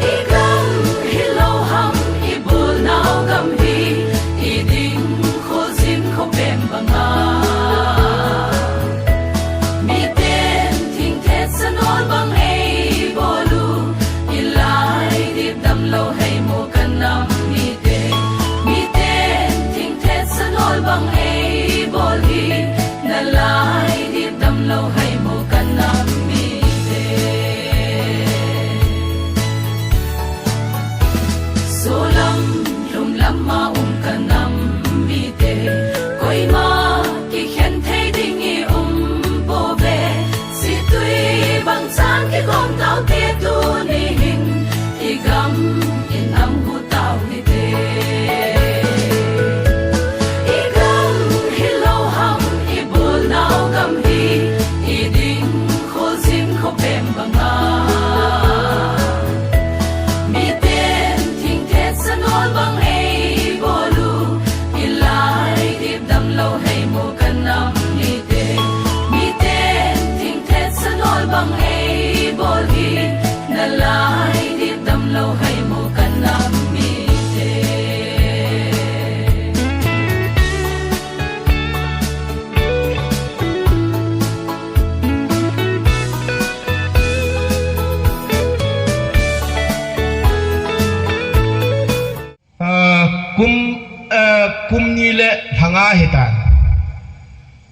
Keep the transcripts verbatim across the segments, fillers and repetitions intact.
I gam hilou ham, i bulnau gam hi, i ding khojin khopen banga. Miten thingthet sanol bang eibol u, i lai dip damlou heimo kanam mite. Miten thingthet sanol bang eibol hi, nalai dip damlou heimo kanam mite. Solam lhumlam a um kanam mite, koima kikhen thei ding i um pouve. Situi bang chan kikom taute, tuni hin i gam i nam hu tau hite. I gam hilou ham, i bulnau gam hi, i ding khojin khopen banga. Miten thingthet sanol bang eibol u, i lai dip damlou heimo kanam mite. Miten thingthet sanol bang eibol hi, nalai dip damlou heimo kanam mite. Ah, kum, ah, kum ni le lhanga hitan.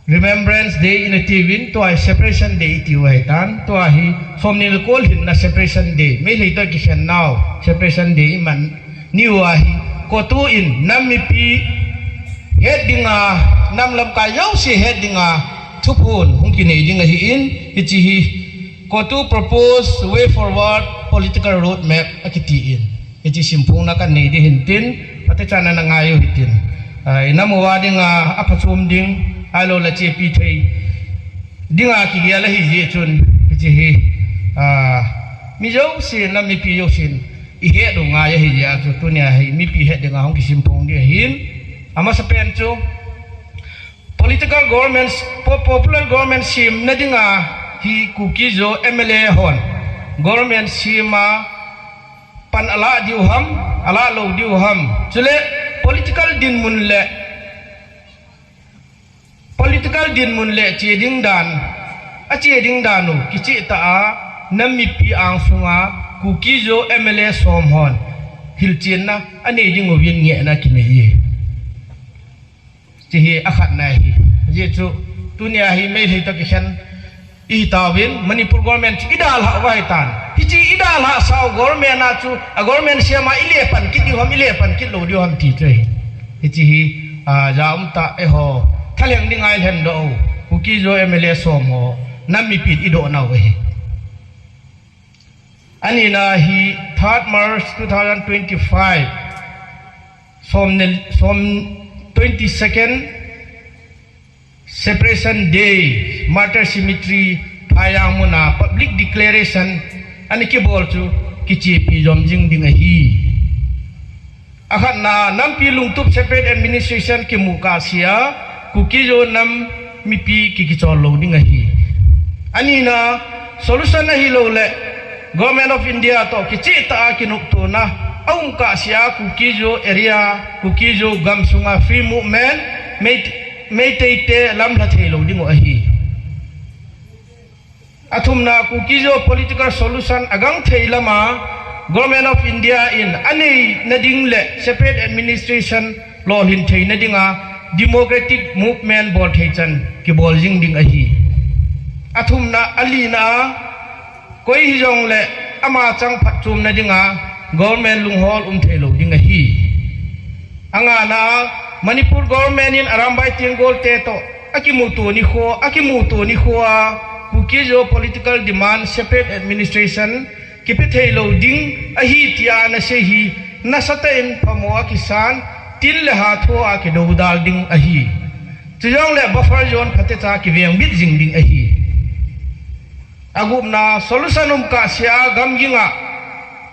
Remembrance Day ina tiuvin, tua hi Separation Day itiu ahitan, tua hi somni le ko lhinna Separation Day, Meitei toh kikhen nau Separation Day iman niu ahi. CoTU in nam mipi het dinga, nam lamkai jouse het dinga thuphon hung kinei ding ahin, hiche hi CoTU Proposed Way Forward Political Roadmap akitin. Hiche simphongna kanei ding hintin, phatechan ana ngai u hitin. Ah, i nam uva dinga aphachom ding, ahilou le chepi thei dinga kigel ahi jeh chun, hiche hi, ah, mi jouse, nam mipi jousen i het u ngai ahi jeh a chu, tunia hi mipi het dinga hung kisimphong ding ahin. Amasapen chu, political government, po-, popular government semna dinga hi Kuki-Zo M L A hon government sem a pan alah diu ham, alah lou diu ham. Chule political dinmun le, political dinmun le che ding dan, ache ding dan u kicheh tah a, nam mipi angsunga Kuki-Zo M L A som hon hilchenna anei ding uvin ngehna kinei e. Hiche hi akhatna ahi. Ajeh chu, tunia hi Meitei toh kikhen i hitauvin, Manipur government chu i dalhah uva ahitan. Hiche i dalhah sau government a chu, a government sem a i le pan kit diu ham, i le pan kit lou diu ham ti chu ahi. Hiche hi, ah, ja um tah eiho thalheng dinga i lhendoh u, Kuki-Zo M L A som ho, nam mipin i doh nau ahi. Anina hi third March two thousand twenty-five, som ne, som twenty-second, Separation Day, Martyr Cemetery, Phayang muna public declaration ana kibol chu kichepi jom jing ding ahi. Akhatna, nampi lungtup separate administration kimu kahsea, Kuki-Zo nam mipi ki, kichol lou ding ahi. Anina, solution ahilou le, Government of India toh kicheh tah a kinoptona aum kahsea, Kuki-Zo area, Kuki-Zo gamsunga free movement, Mei-, Meitei te lamlha thei lou ding u ahi. Athumna, Kuki-Zo political solution agangthei lama Government of India in aneina ding le separate administration lolhin theina dinga democratic movement bol thei chan kibol jing ding ahi. Athumna, alina, koi hijongle ama chang phatchomna dinga government lunghol um thei lou ding ahi. Angana, Manipur government in Arambai Tenggol te toh akimuto nikho, akimuto nikho a, Kuki-Zo political demand separate administration kipe thei lou ding ahi tia ana sei hi, nasatah in phamo a kisan, til le ha tho a kidoudal ding ahi. Chujongle buffer zone phatecha kivengbit jing ding ahi. Agupna, solution um kahsea gamginga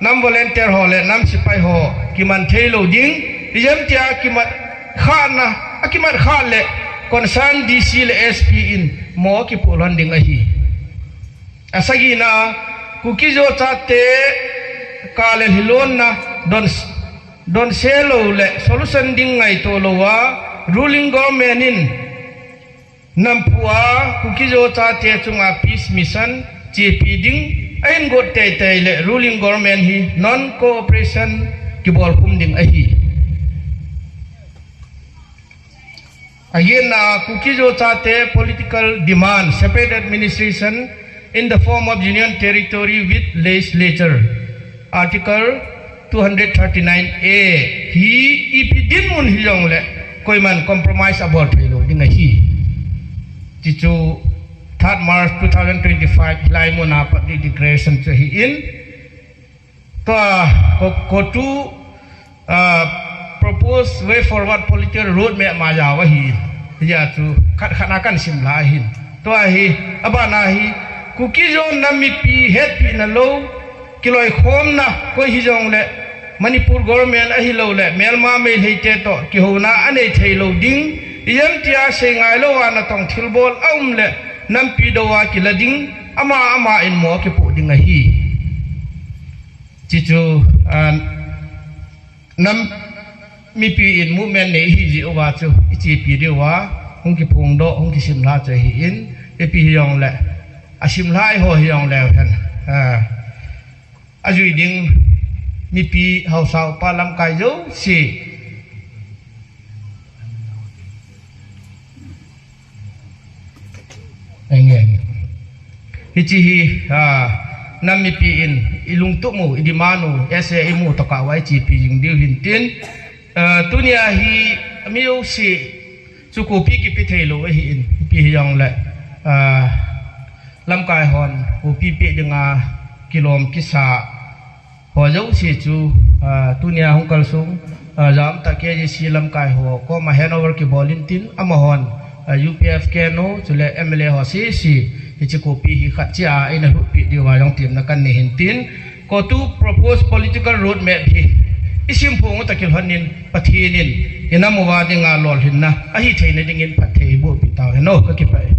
nam volunteer ho le nam sepai ho kiman thei lou ding, ijemtia kimat khahna, akimat khah le concern D C le S P in mo kipuh lhon ding ahi. Asagina, Kuki-Zo chate kale hilonna don, don se lou le solution ding ngaito louva, ruling government in Namphu a Kuki-Zo chate chunga peace mission chepi ding ahin got teitei le ruling government hi non-cooperation kibolkhum ding ahi. Ahin a Kuki-Zo chate political demand, separate administration in the form of Union Territory with legislature. Article two hundred thirty-nine A hi ipi dinmun hijongle koiman compromise abol theilou ding ahi. Tichu third March two thousand twenty-five hilai muna public declaration chu ahin. Tua ko, CoTU, ah, proposed way forward political roadmap ma jao ahi. Hijeh chun khat khat na kahin simlha ahin. Tua hi, abana hi, Kuki-Zo nam mipi hetpina lou, kiloikhomna, koi hijongle, Manipur government ahilouleh, Myanmar Meitei te toh, kihouna anei theilou ding, ijemtia seingailou a natong thilbol aum le, nampi dou a kila ding, ama ama in mo kipoh ding ahi. Tichu, ah, nam mipi in movement nei hijeh uva chu, ichepi diuva, hung kiphongdoh, hung kisimlha chu ahin, ipi hijongle, asimlha eiho hijongle, hen, ah, ajui ding mipi haosa upa lamkai jouse. Enge, enge. Hiche hi, ah, nam mipi in ilungtup u, idemand u, S A M u toh kah uva ichepi jing diu hintin. Ah, tunia hi, mi jouse, chu copy kipe theilou ahin, ipi hijongle, ah, lamkai hon, copy pe dinga, kilom kisa, ho jouse chu, ah, tunia hung kalsong, ah, jamtah K J C lamkai ho, koma handover kibol intin, amahon, ah, U P F K N O, chule M L A ho sese, hiche copy hi khat chea, eina lhutpi diuva jong temna kanei hintin, CoTU proposed political roadmap hi, isimphong u tah kilhon in, Pathen in, inam uva dinga lolhinna, ahitheina dingin phatthei eibohpi tauhen o, kakipah e.